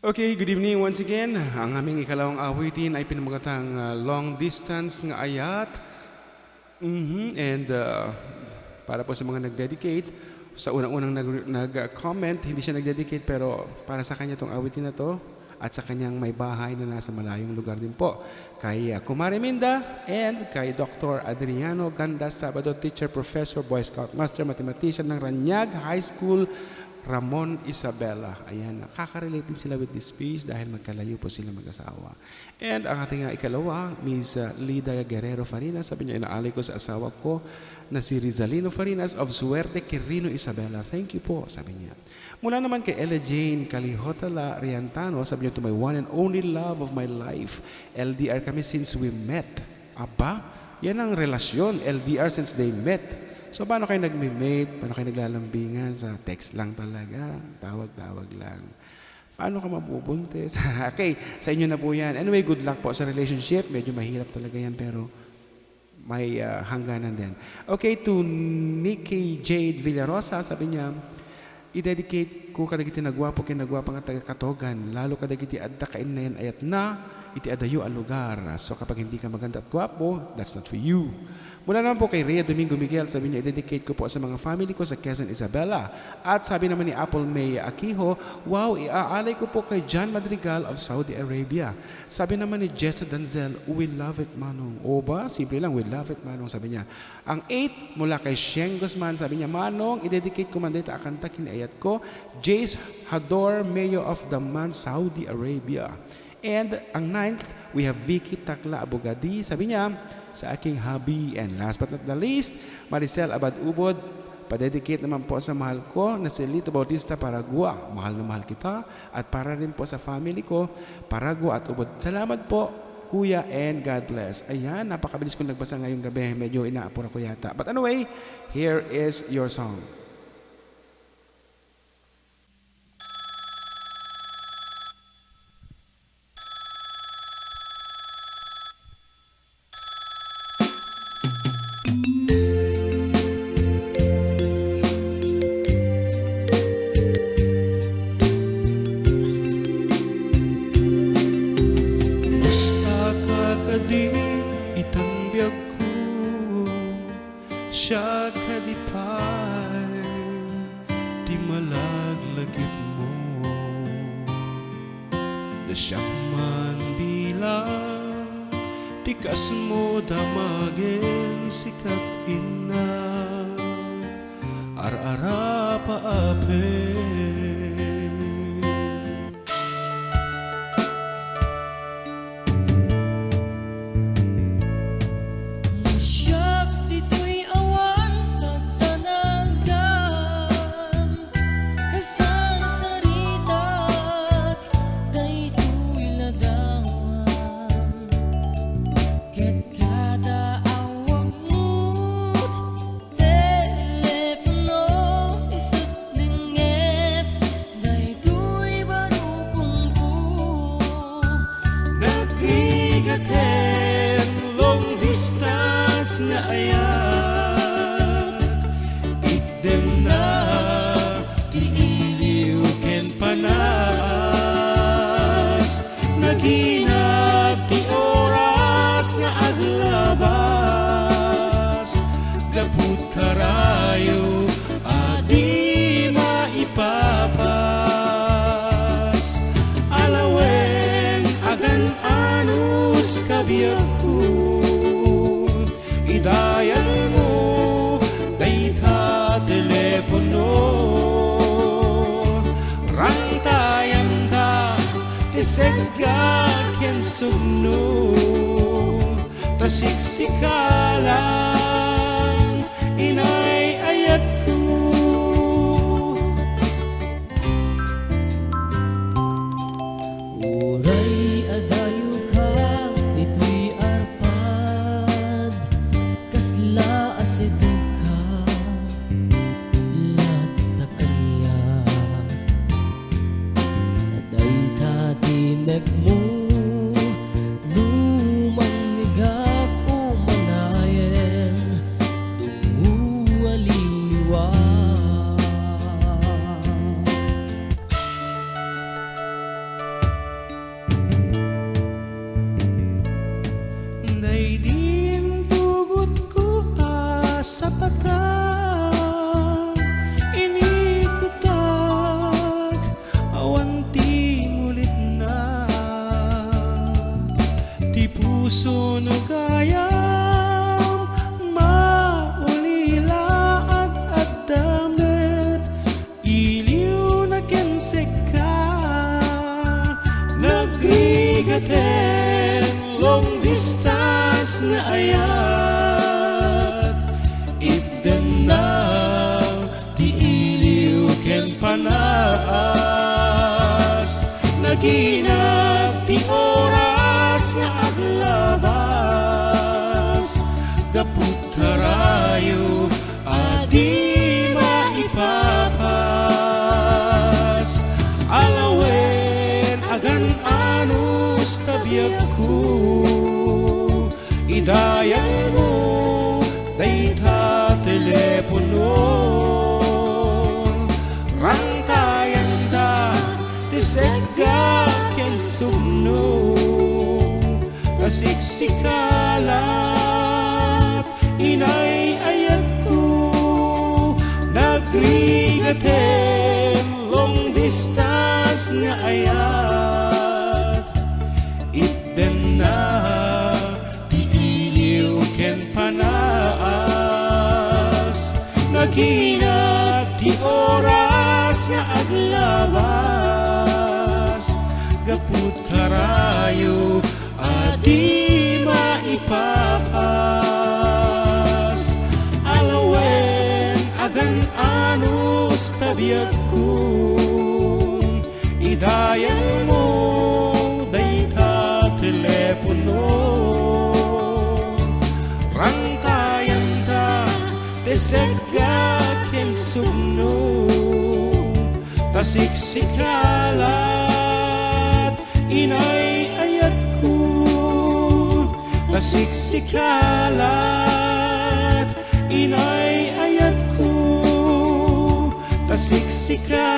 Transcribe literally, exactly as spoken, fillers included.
Okay, good evening once again. Ang aming ikalawang awitin ay pinamagatang, ah, Long Distance nga Ayat. Mhm, and, ah, para po sa mga nag-dedicate, sa unang-unang nag-, nag-comment, hindi siya nag-dedicate, pero para sa kanya tong awitin na to at sa kanyang may bahay na nasa malayong lugar din po. Kay, ah, Kumare Minda and kay Doctor Adriano Ganda Sabado, teacher, professor, Boy Scout Master, mathematician ng Ranyag High School, Ramon Isabela. Ayan, nakaka-relate din sila with this piece dahil magkalayo po sila mag-asawa. And ang ating, ah, ikalawa, Miss, ah, Lida Guerrero Farinas, sabi niya, "Inaalay ko sa asawa ko na si Rizalino Farinas of Suerte, Quirino, Isabela." Thank you po, sabi niya. Mula naman kay Ella Jane Calihotala Riantano, sabi niya, "To my one and only love of my life, L D R kami since we met." Aba, yan ang relasyon, L D R since they met. So, paano kayo nagme-meet? Paano kayo naglalambingan? Sa text lang talaga, tawag-tawag lang. Paano ka mabubuntis? Okay, sa inyo na po yan. Anyway, good luck po sa relationship. Medyo mahirap talaga yan, pero may, ah, hangganan din. Okay, to Nikki Jade Villarosa, sabi niya, "I-dedicate ko kadagiti nagwapo ken nagwapa nga taga-Katogan, lalo kadagiti adda kainnayan ayatna iti adayo a lugar. So, kapag hindi ka maganda at gwapo, that's not for you." Mula naman po kay Rhea Domingo Miguel, sabi niya, "I-dedicate ko po sa mga family ko sa Quezon, Isabela." At sabi naman ni Apple May Akiho, "Wow, iaalay ko po kay John Madrigal of Saudi Arabia." Sabi naman ni Jessa Danzel, "We love it, Manong." O ba? Simple lang, "We love it, Manong," sabi niya. Ang eight, mula kay Sheng Guzman, sabi niya, "Manong, i-dedicate ko man dayta a kanta ken ni ayat ko, Jace Hador, Mayor of Dammam, Saudi Arabia." And ang ninth, we have Vicky Takla Abogadi. Sabi niya, "Sa aking hubby." And last but not the least, Maricel Abad Ubod, "Padedicate naman po sa mahal ko na si Lito Bautista Paragua. Mahal na mahal kita." At para rin po sa family ko, Paragua at Ubod. Salamat po, Kuya, and God bless. Ayan, napakabilis kong nagbasa ngayong gabi. Medyo inaapura ko yata. But anyway, here is your song. Kumusta ka kadi itan biagko? Siak kadi pay ti malaglagipmo. Da siak man bilang ti kasmo damagen sika, innak, ar-arapa a pay. Siak ditoy awan pagtanagam, kasarsaritak daytoy ladawam, ket kada awagmot telepono, isu't nengngep daytoy barukongko. Nagrigat ken long distance nga ayat, itdenna ti iliw ken panas. Naginat ti oras nga aglabas, gapu't karayo a di maipapas. Alawen, agan-anos ka biagko, idayanmo dayta telepono. Rantayanta ti segga ken sugno, ta siksika lang, inay ayatko. Uray adayoka ditoy arpad, kasla asidegka latta kaniak. Dayta ti mekmo, no mangngegak o manayen, dungngo Suno gayam, maulila, ad-adda met iliwna ken sika. Nagrigaten long distance nga ayat. Itdenna ti iliw ken panas. Naginat ti oras nga aglabas. Gaput karayo a di maipapas. Alawen, agan-anos ta biagko. Idayalmo dayta telepono. Rangtayanda ti segga ken sumno. Ta siksika lat, inay ayatko, nagrigaten long distance nga ayat. Itdenna ti iliw ken panas. Naginat ti oras nga aglabas. Gaput karayo a di maipapas. Alawen, agan-anos ta biagko. Idayalmo dayta telepono. Rangtayanda ti segga ken sumno. Ta siksika lat, inay ayatko. Ta siksika lat, inay ayatko. Ta siksika